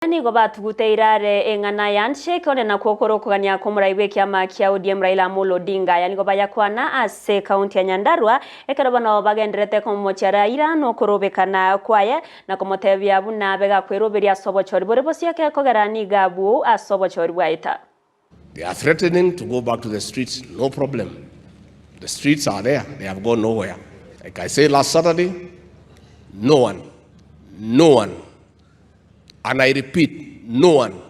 Nigo batuguteire are eng'ana ya handshake onde nakwo okore okogania kw'omorai bw'ekiama kia ODM Raila Amolo Odinga. Aya nigo bayakwana ase ekaunti ya Nyandarua ekero bono bagendererete komomochia Raila nokorobekana kwaye na komotebia buna abe gakweroberia ase obochori bore bosio ekekogera nigo abwo ase obochori bwaeta. They are threatening to go back to the streets, no problem. The streets are there, they have gone nowhere. Like I said last Saturday, no one, no one, and I repeat, no one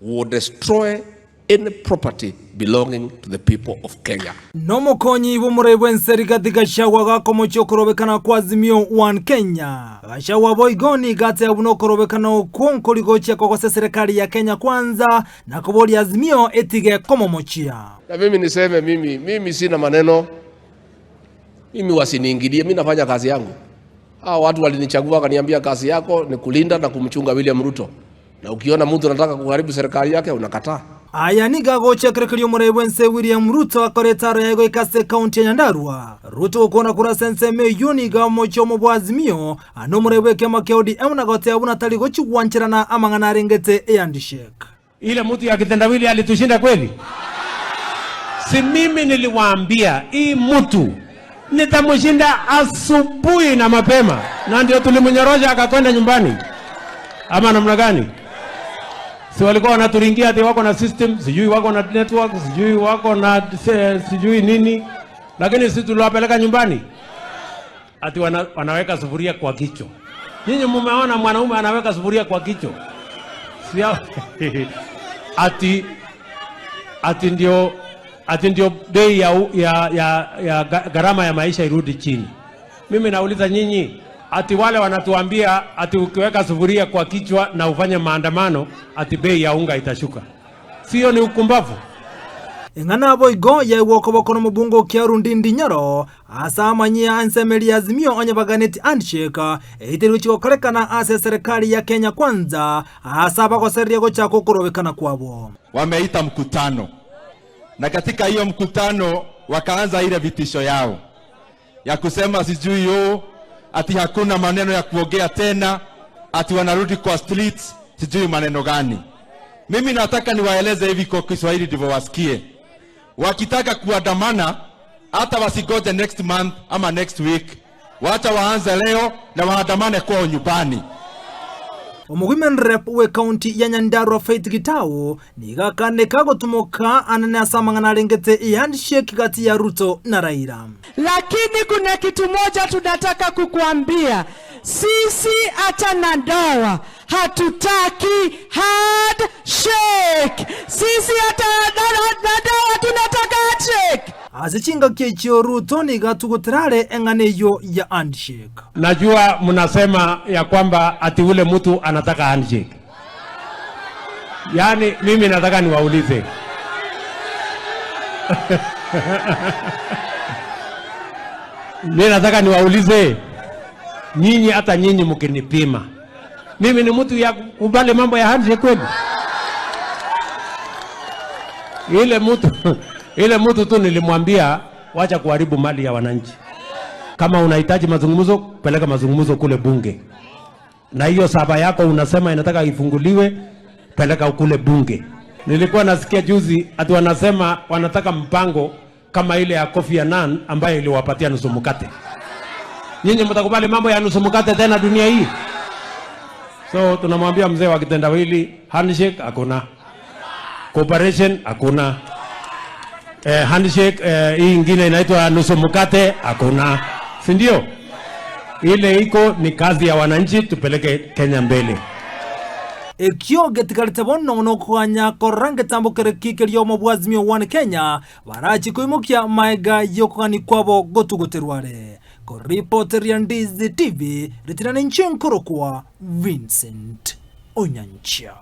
will destroy any property belonging to the people of Kenya. Nomokonyi bw'omorai bw'ense Rigathi Gachagua gakomochia okorobekana kwa Azimio One Kenya. Gachagua boigo nigo ateba buna okorobekana okwo nkori gochia kogosa eserekari ya Kenya Kwanza na koboria Azimio etige komomochia. Na mimi niseme mimi sina maneno, mimi wasiniingilie, mimi nafanya kazi yangu. Hao watu walinichagua wakaniambia kazi yako ni kulinda na kumchunga William Ruto, na ukiona mtu anataka kuharibu serikali yake unakataa. Aya nigo agochia kerekeria omorai bw'ense William Ruto akore etaro yaye goika ase ekaunti ya Nyandarua. Ruto gokwana korwa ase ensemo eyio nigo amochia omo bwa Azimio ande omorai bw'ekiama kia ODM na goteba buna tari gochia gwancherana amang'ana arengete ehandshake. Ile mtu ya kitendawili alitushinda kweli? Si mimi niliwaambia hii mtu nitamshinda asubuhi na mapema, na ndio tulimnyorosha akakwenda nyumbani, ama namna gani? Si walikuwa wanaturingia ati wako na system, sijui wako na network, sijui wako na sijui nini, lakini sisi tuliwapeleka nyumbani. Ati wanaweka sufuria kwa kichwa. Nyinyi mumeona mwanaume anaweka sufuria kwa kichwa? Si ati ndio bei ya gharama ya maisha irudi chini. Mimi nauliza nyinyi, ati wale wanatuambia ati ukiweka sufuria kwa kichwa na ufanye maandamano ati bei ya unga itashuka, sio ni ukumbavu? Eng'ana boigo yaigwa okoboko na omobunge Kiaru Ndindi Nyoro ase amanyia ensemeri ya Azimio onye baganeti handshake eiterwe chigokorekana ase serikali ya Kenya Kwanza ase abagoseria gochaka okorobekana kwabo. Wameita mkutano na katika hiyo mkutano wakaanza ile vitisho yao ya kusema sijui yo ati hakuna maneno ya kuongea tena, ati wanarudi kwa streets, sijui maneno gani. Mimi nataka niwaeleze hivi kwa Kiswahili ndivyo wasikie. Wakitaka kuandamana hata wasigoje next month ama next week, wacha waanze leo na waandamane kwao nyumbani. Omowomen rep we county ya Nyandarua Faith Gitau nigakaneka gotumoka anene ase amang'ana arengete ehandshake gati ya Ruto na Raila. Lakini kuna kitu moja tunataka kukuambia, sisi hata na dawa hatutaki handshake. Sisi hata na dawa tunataka handshake. Ase chingaki echio Ruto nigatugoterare eng'ana eyo ya handshake. Najua mnasema ya kwamba ati ule mtu anataka handshake. Yaani mimi nataka niwaulize. Mimi nataka niwaulize nyinyi, hata nyinyi mkinipima, mimi ni mtu ya kukubali mambo ya handshake kweli? Ile mtu tu nilimwambia wacha kuharibu mali ya wananchi. Kama unahitaji mazungumzo, peleka mazungumzo kule bunge. Na hiyo saba yako unasema inataka ifunguliwe, peleka kule bunge. Nilikuwa nasikia juzi ati wanasema wanataka mpango kama ile ya Kofi Annan ambayo iliwapatia nusu mkate. Nyinyi mtakubali mambo ya nusu mkate tena dunia hii? So tunamwambia mzee wa kitendawili, handshake hakuna, cooperation hakuna, handshake hii ingine inaitwa nusu mkate hakuna, si ndio? Ile iko ni kazi ya wananchi, tupeleke Kenya mbele. Ekio getigarite bono nokoganya korora ngetambokere kikeria omo bwa Azimio One Kenya barachi koimokia maega yokogani kwabo gotugoterware koripoteria Ndizi TV ritirane nchenkoro kwa Vincent Onyancha.